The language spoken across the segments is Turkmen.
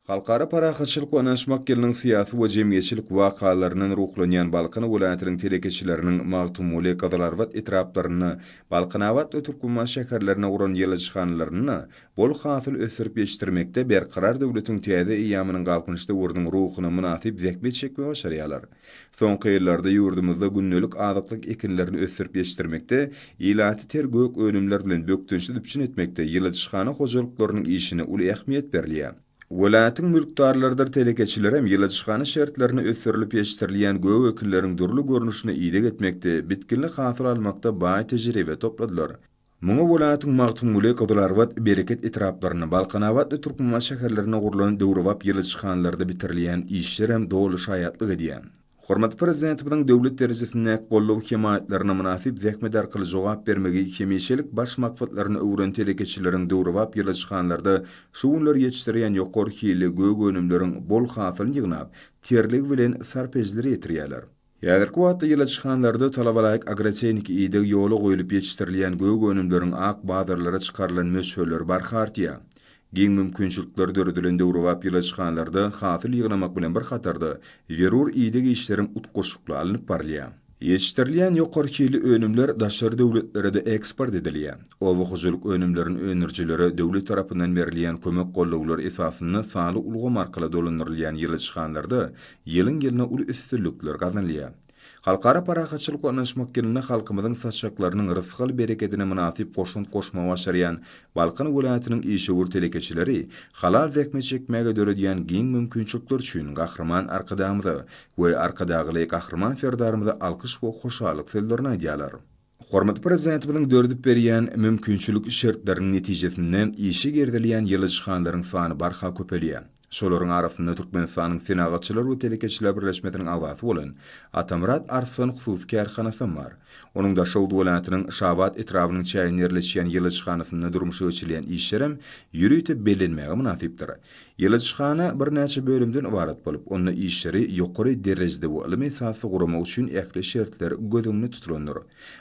Halkara parahatçylyk we ynanyşmak ýylynyň syýasy we jemgyýetçilik wakalaryndan ruhlanýan Balkan welaýatynyň telekeçileriniň Magtymguly, Gyzylarbat etraplarynda, Balkanabat we Türkmenbaşy şäherlerinde guran ýyladyşhanalarynda bol hasyl ösdürip ýetişdirmekde Berkarar döwletiň täze eýýamynyň Galkynyş döwrüniň ruhuna mynasyp zähmet çekmegi başarýarlar. Soňky ýyllarda ýurdumyzda gündelik azyklyk ekinlerini ösdürip ýetişdirmekde, ilaty ter gök önümler bilen bökdençsiz üpjün etmekde ýyladyşhana hojalyklarynyň işine uly ähmiýet berilýär. Welaýatyň mülkdarlarydyr telekeçilerem ýyladyşhana şertlerinde ösdürilip ýetişdirilýän gök ekinleriň dürli görnüşine ideg etmekde, bitginli hasyl almakda baý tejribe topladylar. Muňa welaýatyň Magtymguly, Gyzylarbat, Bereket etraplarynda, Balkanabat we Türkmenbaşy şäherlerinde gurlan döwrebap ýyladyşhanalarda bitirilýän işlerem doly şaýatlyk edýär. Hormatly Prezidentimiziň döwlet derejesindäki goldaw-hemaýatlaryna mynasyp zähmet arkaly jogap bermegi hemişelik baş maksatlaryna öwren telekeçileriň döwrebap ýyladyşhanalarda şu günler ýetişdirýän ýokary hilli gök önümleriň bol hasylyny ýygnap, terligi bilen sarp edijilere ýetirýärler. Häzirki wagtda ýyladyşhanalarda talabalaýyk agrotehniki ideg ýola goýlup ýetişdirilýän gök önümleriň ak bazarlara çykarylan möçberleri barha artýar. Giň mümkinçilikler döredilen döwrebap ýyladyşhanalarda hasyl ýygnamak bilen bir hatarda zerur ideg işlerem utgaşykly alnyp barylýar. Ýetişdirilýän ýokary hilli önümler daşary döwletlere-de eksport edilýär. Oba hojalyk önümlerini öndürijilere döwlet tarapyndan berilýän kömek-goldawlar esasynda sanly ulgam arkaly dolandyrylýan ýyladyşhanalarda ýylyň-ýylyna uly üstünlikler gazanylýar. Halkara parahatçylyk we ynanyşmak ýylynda halkymyzyň saçaklarynyň rysgal-berekedine mynasyp goşant goşmagy başarýan Balkan welaýatynyň işewür telekeçileri halal zähmet çekmäge döredýän giň mümkinçilikler üçin Gahryman Arkadagymyza we Arkadagly Gahryman Serdarymyza alkyş we hoşallyk sözlerini aýdýarlar. Hormatly Prezidentimiziň döredip berýän mümkinçilik şertleriniň netijesinde işe girizilýän ýyladyşhanalaryň sany barha köpelýär. Şolaryň arasynda Türkmenistanyň Senagatçylar we telekeçiler birleşmesiniň agzasy bolan Atamyrat Arslan hususy kärhanasam bar. Onuň Daşoguz welaýatynyň Şabat etrabynyň çäginde ýerleşýän ýyladyşhanasynda durmuşa geçirilýän işlerem ýörite bellenmäge mynasypdyr. Ýyladyşhana birnäçe bölümden ybarat bolup, onda işleri ýokary derejede we ylym esasda guramak üçin ähli şertler göz öňünde tutulandyr.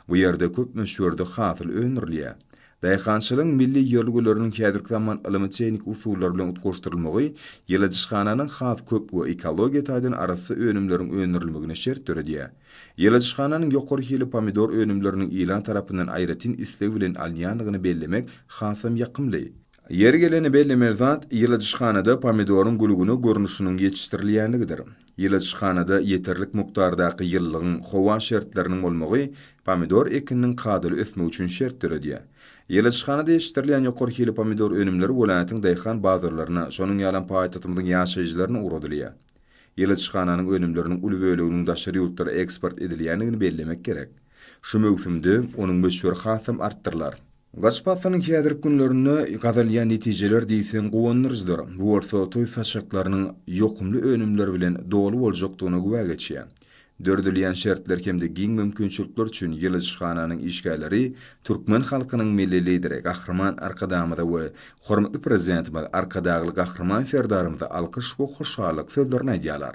Bu ýerde köp möçberde hasyl öndürilýär. Daýhançylygyň milli ýörelgeleriniň häzirki zaman ylmy-tehniki usullary bilen utgaşdyrylmagy ýyladyşhananyň has köp we ekologiýa taýdan arassa önümleriň öndürilmegine şert döredýär. Ýyladyşhananyň ýokary hilli pomidor önümleriniň ilat tarapyndan aýratyn isleg bilen alynýandygyny bellemek hasam ýakymly. Ýeri gelende bellemeli zat, ýyladyşhanada pomidoryň gülgüne görnüşiniň ýetişdirilýänligidir. Ýyladyşhanada ýeterlik mukdardaky ýylylygyň, howa şertleriniň bolmagy pomidor ekininiň kadaly ösmegi üçin şert döredýär. Ýyladyşhanada ýetişdirilýän ýokary hilli pomidor önümleri welaýatyň daýhan bazarlaryna, şonuň ýalam paýtagtymyzyň ýaşaýjylaryna ugradylýar. Ýyladyşhananyň önümleriniň uly böleginiň daşary ýurtlara eksport edilýändigini bellemek gerek. Şu möwsümde onuň möçberi hasam artdyrylar. Gyş paslynyň häzirki günlerinde gazanylýan netijeler diýseň guwandyryjydyr. Bu bolsa toý saçaklarynyň ýokumly önümler bilen doly boljakdygyna güwä geçýär. Döredilýän şertler hem-de giň mümkinçilikler üçin ýyladyşhananyň işgärleri türkmen halkynyň Milli Lideri Gahryman Arkadagymyza we hormatly Prezidentimiz Arkadagly Gahryman Serdarymyza alkyş we hoşallyk sözlerini aýdýarlar.